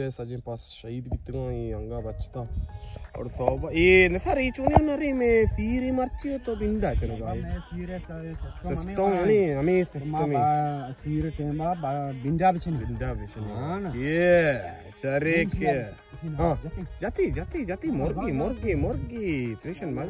سجیں پس شہید بیتگاں، اے انگا بچتا۔ اور توبہ، اے نثار، اے چونیں نریں میں سیر مرچی ہو تو بنڈا چنگا ہے۔ میں سیر ہے، سر، سسٹم سسٹم ہمیں یعنی، ہمیں سسٹم ما ہے۔ با-، سیر ٹیم با-، با-، بنڈا بچنی۔ بنڈا بچنی۔ ہاں نا۔ یہ چرے کے۔ ہاں۔ جاتی، جاتی، جاتی، مرگی، مرگی، مرگی، ٹیشن مز۔